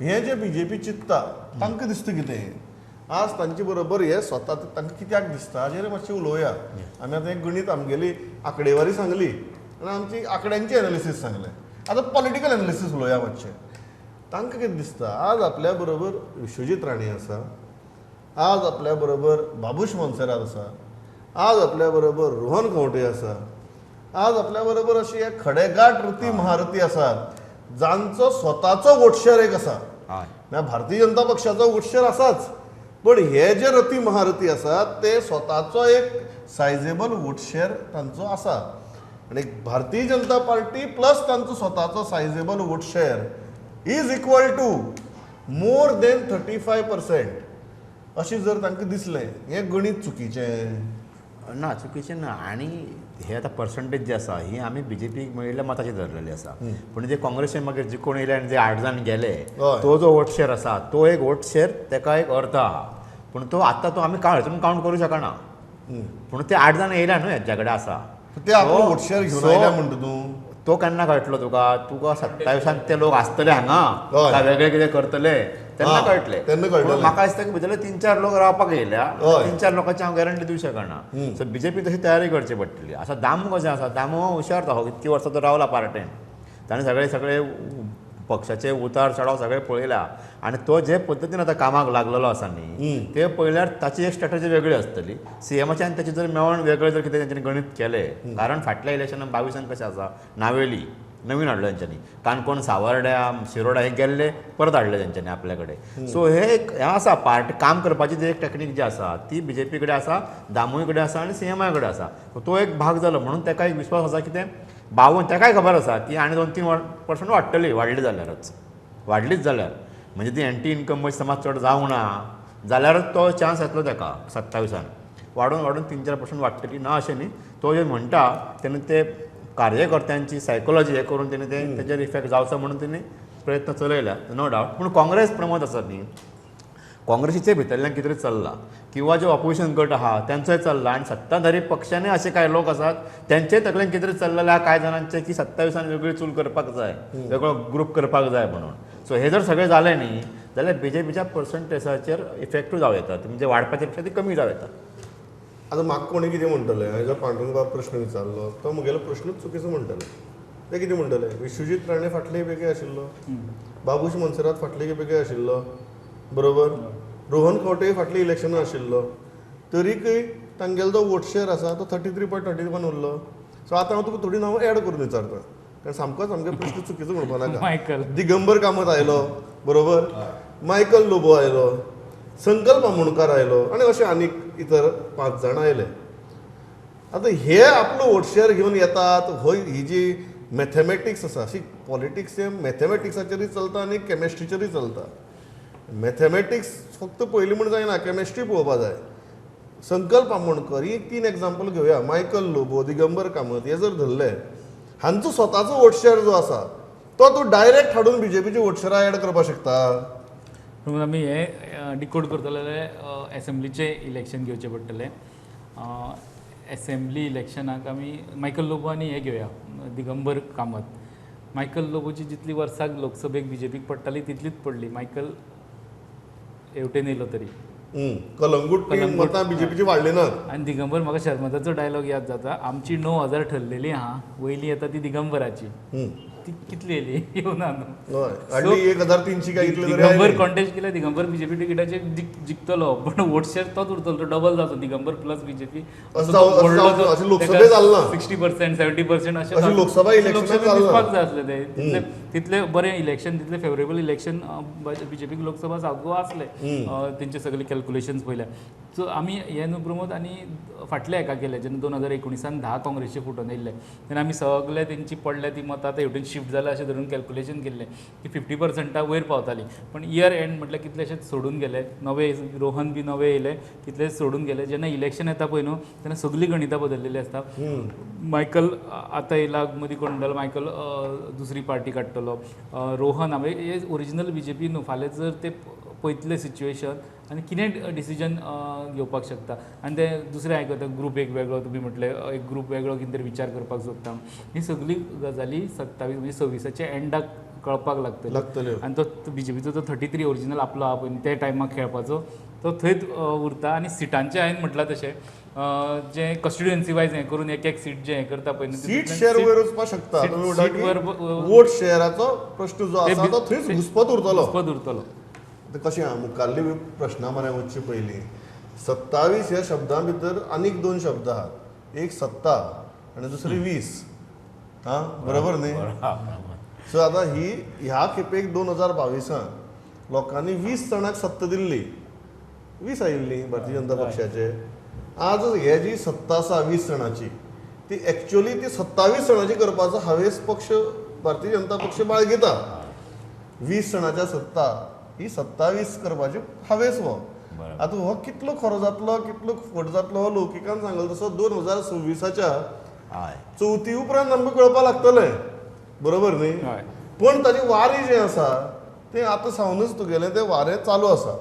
हे जे बीजेपी चिंत्ता तांकां दिसता कितें आज तांचे बरोबर हे स्वता तांकां कित्याक दिसता हाजेर मातशें उलोवया. आमी आतां एक गणीत आमगेली आंकडेवारी सांगली आनी आमची आंकड्यांची एनालिसीस सांगलें, आतां पॉलिटिकल एनालिसीस उलोवया मातशें. तांकां कितें दिसता आज आपल्या बरोबर विश्वजीत राणे आसा, आज आपल्या बरोबर बाबूश मोन्सेरात आसा, आज आपल्या बरोबर रोहन खंवटे आसा, आज आपल्या बरोबर अशी एक खडेगांठ रथी महारथी आसात जांचो स्वताचो वोटशेर एक आसा. म्हळ्यार भारतीय जनता पक्षाचो वोटशेर आसाच, पण हे जे रथी महारथी आसात ते स्वताचो एक सायजेबल वोटशेर तांचो आसा आनी भारतीय जनता पार्टी प्लस तांचो स्वताचो sizeable vote share is equal to more than 35% अशें जर तांकां दिसलें, हें गणीत चुकीचें ना? चुकीचें ना. आनी हे आतां पर्संटेज जे आसा ही आमी बीजेपीक मेळिल्ल्या मताचेर धरलेली आसा, पूण जे काँग्रेसीन मागीर जिखून येयले आनी जे 8 जाण गेले तो जो वोट शेर आसा तो एक वोट शेर तेका एक अर्थ आहा, पूण तो आतां तो आमी हेतून कावंट करूं शकना. पूण ते 8 जाण येयल्या न्हू हेज्या कडेन आसा ते आपलो वोट शेर घेवन आयल्या म्हणटा तूं, तो केन्ना कळटलो तुका? तुका 27 ते लोक आसतले हांगा काय वेगळे कितें करतले तेन्ना कळटले. म्हाका दिसता की भितरले 3-4 लोक रावपाक येयल्या, 3-4 लोकांची हांव गॅरंटी दिवं शकना. सो बीजेपी तशी तयारी करची पडटली. आसा दामू कशें आसा, दामू हुशार तो, इतकी वर्सां तो रावला पार्टेन, ताणें सगळे सगळे पक्षाचे उतार चढाव सगळे पळयला आनी तो जे पद्दतीन आतां कामाक लागलेलो आसा न्ही ते पळयल्यार ताची एक स्ट्रेटजी वेगळी आसतली. सीएमाचे आनी ताचे जर मेळोन वेगळे जर कितें तेंच्यांनी गणीत केलें, कारण फाटल्या इलेक्शनान 22 कशें आसा, नावेली नवीन हाडलो तेंच्यांनी, काणकोण सावर्ड्या शिरोडा हे गेल्ले परत हाडले तेंच्यांनी आपल्या कडेन. सो हे एक हें आसा पार्ट काम करपाची जी एक टॅक्नीक जी आसा ती बीजेपी कडेन आसा, दामूय कडेन आसा आनी सीएमाय कडेन आसा. तो एक भाग जालो म्हणून ताका एक विश्वास आसा की ते 52 ताकाय खबर आसा की आनी 2-3% वाडटली, वाडली जाल्यारच, वाडलीच जाल्यार म्हणजे ती एंटी इन्कम्बन्सी समाज चड जावंक ना जाल्यारच तो चान्स येतलो ताका 27 वाडून वाडून 3-4% वाडटली ना अशें न्ही. तो जे म्हणटा तेन्ना ते कार्यकर्त्यांची सायकोलॉजी हे करून तेणी ते तेजेर इफेक्ट जावचो म्हणून तेणी प्रयत्न चलयला, नो डावट. पूण काँग्रेस प्रमोद आसा न्ही, काँग्रेसीचे भितरल्यान कितें तरी चल्लां किंवा जे ऑपोजिशन गट आहा तेंचोय चल्ला आनी सत्ताधारी पक्षांनी अशे कांय लोक आसात तेंचेय तकलेन कितें तरी चल्लेलें आहा कांय जाणांचें की 27 वेगळी चूल करपाक जाय, वेगळो ग्रूप करपाक जाय म्हणून. सो हे जर सगळें जालें न्ही जाल्यार बीजेपीच्या पर्संटेजाचेर इफेक्टूय जावं येता, म्हणजे वाडपाच्या पेक्षा ती कमी जावं येता. आतां म्हाका कोणी कितें म्हणटलें, हांवें जर पांडुरंग बाब प्रश्न विचारलो तो म्हगेलो प्रश्नूच चुकीचो म्हणटले. ते कितें म्हणटले, विश्वजीत राणे फाटले वेगळे आशिल्लो, बाबूश मोन्सेरात फाटले वेगळे आशिल्लो, बरोबर, रोहन खंवटे फाटले इलेक्शनां आशिल्लो, तरीकय तांगेलो जो वोट शेर आसा तो 33.31 उरलो. सो आतां हांव तुका थोडी नांवां एड करून विचारता कारण सामकोच आमगे प्रश्न चुकीचो म्हणपा नाका. दिगंबर कामत आयलो, बरोबर, मायकल लोबो आयलो, संकल्प आमोणकार आयलो आनी अशे आनीक इतर 5 जाणां आयले. आतां हे आपलो वोट शेर घेवन येतात, हय ही जी मॅथमॅटिक्स आसा, अशी पॉलिटिक्स हे मॅथमॅटिक्साचेरूय चलता आनी केमिस्ट्रीचेरूय चलता. मॅथमॅटिक्स फक्त पयलीं म्हूण जायना, केमिस्ट्री पळोवपा जाय. संकल्प आमोणकर ही 3 एग्जाम्पल घेवया, मायकल लोबो, दिगंबर कामत हे जर धरले, हांचो स्वताचो वोट शेर जो आसा तो तूं डायरेक्ट हाडून बीजेपीचे वोट शेरा एड करपाक शकता. म्हणून आमी हे डिकोड करतले जाल्यार एसेंब्लीचें इलेक्शन घेवचें पडटलें. एसेंब्ली इलेक्शनाक आमी मायकल लोबो आनी हे घेवया दिगंबर कामत. मायकल लोबोची जितली वर्साक लोकसभेक बीजेपीक पडटाली तितलीच पडली, मायकल हेवटेन येयलो तरी कलंगूट मतां बीजेपीची वाडली ना. आनी दिगंबर म्हाका शर्मदाचो डायलॉग याद जाता, आमची 9,000 ठरलेली आहा, वयली येता ती दिगंबराची, ती कितली येयली येवना न्हू, 1,300 काय इतले. दिगंबर कॉन्टेस्ट केल्यार दिगंबर बीजेपी तिकिटाचेर जिखतलो, पण वोट शेर तोच उरतलो, तो डबल जातो. दिगंबर प्लस बीजेपी 60% 70% अशें लोकसभा दिसपाक जाय आसलें. ते तितले बरें इलेक्शन, तितले फेवरेबल इलेक्शन बीजेपीक लोकसभा सावथ गोवा आसलें, तेंचे सगळे कॅल्क्युलेशन्स पळयल्यार. सो आमी हे न्हू प्रमोद आनी फाटल्या हेका केलें जेन्ना 2019 10 काँग्रेसचे फुटोन येयल्ले तेन्ना आमी सगळे तेंची पडल्या ती मतां आतां हेवटेन शिफ्ट जाल्या अशें धरून कॅल्क्युलेशन केल्लें की 50% वयर पावताली. पण इयर एंड म्हटल्यार कितलेशेच सोडून गेले, नवे रोहन बी नवे येयले, कितले सोडून गेले. जेन्ना इलेक्शन येता पळय न्हू तेन्ना सगळीं गणितां बदललेलीं आसता. मायकल आतां येयला, मदीं कोण म्हणटालो मायकल दुसरी पार्टी काडटलो, रोहन हांवें हे ओरिजिनल बीजेपी न्हू. फाल्यां जर ते पळयतले सिच्युएशन आनी कितें डिसिजन घेवपाक शकता. आनी ते दुसरें आयकता ग्रूप एक वेगळो, तुमी म्हटलें एक ग्रूप वेगळो कितें तरी विचार करपाक सोदता. ही सगळी गजाली 27 म्हणजे 26 एंडाक कळपाक लागतली. लागतल्यो. आनी तो बीजेपीचो तो 33 ओरिजिनल आपलो आहा पळय त्या टायमाक खेळपाचो तो थंयच उरता. आनी सिटांचें हांवें म्हटलां तशें जें कॉन्स्टिट्युएन्सी वायज हें करून एक एक सीट जें हें करता पळय सीट शेअर वयर वचपाक शकता. सीट वर वोट शेअराचो प्रश्न जो आसा तो थंयच घुसपत उरतलो. घुसपत उरतलो. आतां कशें आहा मुखाल्ली प्रश्ना म्हऱ्यान वचचे पयलीं 27 ह्या शब्दां भितर आनीक 2 शब्द आहात, एक सत्ता आनी दुसरी 20. आं बरोबर न्ही? सो आतां ही ह्या खेपेक 2022 लोकांनी 20 जाणांक सत्ता दिल्ली, 20 आयिल्ली भारतीय जनता पक्षाचे. आज हे जी सत्ता आसा 20 जाणांची ती एक्चुअली ती 27 जाणांची करपाचो हावेस पक्ष भारतीय जनता पक्ष बाळगिता. 20 जाणांच्या सत्ता ही 27 करपाची हावेस हो. आतां हो कितलो खरो जातलो कितलो फट जातलो हो लौकिकान सांगलो तसो 2026 चवथी उपरांत आमकां कळपाक लागतलें, बरोबर न्ही? पण ताजी वारी जें आसा तें आतां सावनूच तुगेलें तें वारें चालू आसा.